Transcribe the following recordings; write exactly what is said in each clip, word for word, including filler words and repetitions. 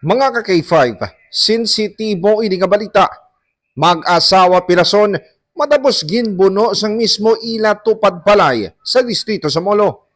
Mga ka-K five, sensitibo ini nga balita. Mag-asawa pirason matapos ginbuno sang mismo ila tupad balay sa distrito sa Molo.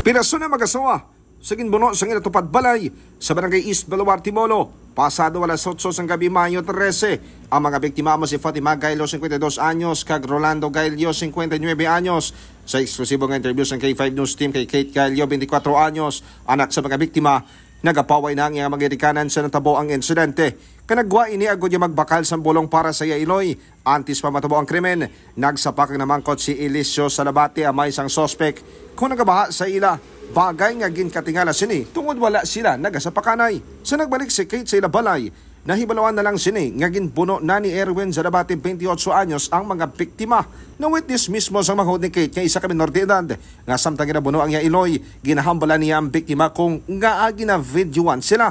Pirason na mag-asawa sa ginbuno sang ila tupad balay sa Barangay East Baluarte, Molo, pasado alas otso sang gabi, Mayo trese. Ang mga biktima amo si Fatima Gailo, cincuenta y dos anyos, kag Rolando Gailo, cincuenta y nueve anyos. Sa eksklusibo nga interview sang K five News Team kay Kate Gailo, twenty-four anyos, anak sa mga biktima, nagapaway na ang iyang mga ginikanan sa natabo ang insidente. Kanagwa ini agod niya magbakal sang bulong para sa iya iloy. Antes pa matabo ang krimen, nagsapak ang namangkot si Eliseo Salabate, amay sang suspek, kung nagabaha sa ila, bagay nga ginkatingala sini tungod wala sila nagasapakanay. Sa nagbalik si Kate sa ila balay, nahibaluan na lang sini nga ginbuno na ni Erwin Salabate, twenty-ocho anyos, ang mga biktima. Na-witness mismo sang manghod ni Kate nga isa ka menor de edad nga samtang ginabuno ang iya iloy, ginahambalan niya ang biktima kung ngaa ginavideoan sila.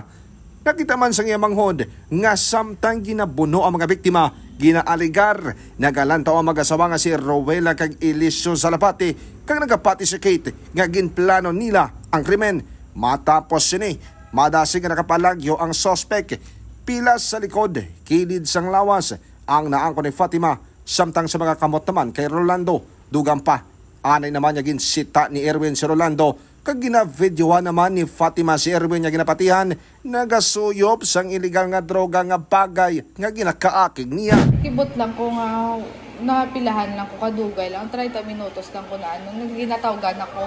Nakita man sang iya manghod nga samtang ginabuno ang mga biktima, ginaaligar, nagalantaw ang mag-asawa nga si Rowella kag Eliseo Salabate, kag nagapati si Kate nga ginplano nila ang krimen. Matapos sini, madasig nga nakapalagyo ang suspek, pilas sa likod, kilid sang lawas, ang naangkon ni Fatima, samtang sa mga kamot naman kay Rolando. Dugang pa, anay naman nga ginsita ni Erwin si Rolando, kag ginavideohan naman ni Fatima si Erwin nga ginapatihan nagasuyop sang iligal nga droga nga bagay nga ginakaakig niya. Kibot lang ko nga napilahan lang ko, kadugay lang, treinta minutos lang ko na ano, nag-, ginatawgan ako.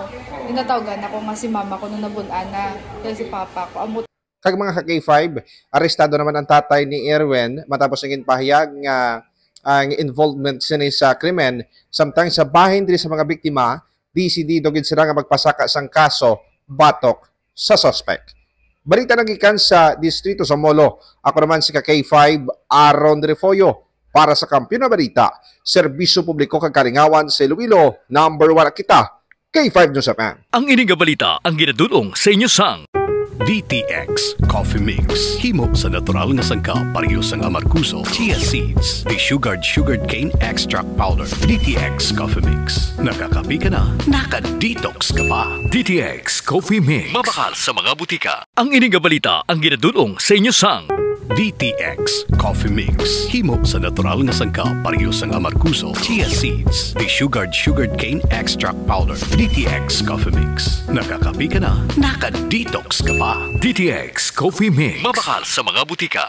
Ginatawgan ako nga si mama ko nung nabun-an na, kaya si papa ko. Amo. Kag mga ka-K five, arestado naman ang tatay ni Erwin matapos ang ginpahayag nga ang involvement sini sa krimen, samtang sa bahin diri sa mga biktima, desidido gid sila nga magpasaka sang kaso batok sa suspek. Balita nagikan sa distrito sa Molo, ako naman si ka-K five, Aaron Refollo, para sa Kampiyon nga Balita, Serbisyo Publiko kag Kalingawan sa Iloilo, number one kita, K five News F M. Ang ini nga balita ang ginadul-ong sa inyo sang D T X Coffee Mix. Himo sa natural nga sangkap, pareho sang amargoso, chia seeds, desugared sugarcane extract powder. D T X Coffee Mix. Nakakape ka na, naka-detox ka pa. D T X Coffee Mix. Mabakal sa mga butika. Ang ini nga balita ang ginadul-ong sa inyo sang D T X Coffee Mix. Himo sa natural nga sangkap, pareho sang amargoso, chia seeds, desugared sugarcane extract powder. D T X Coffee Mix. Nakakape ka na, naka-detox ka pa. D T X Coffee Mix. Mabakal sa mga butika.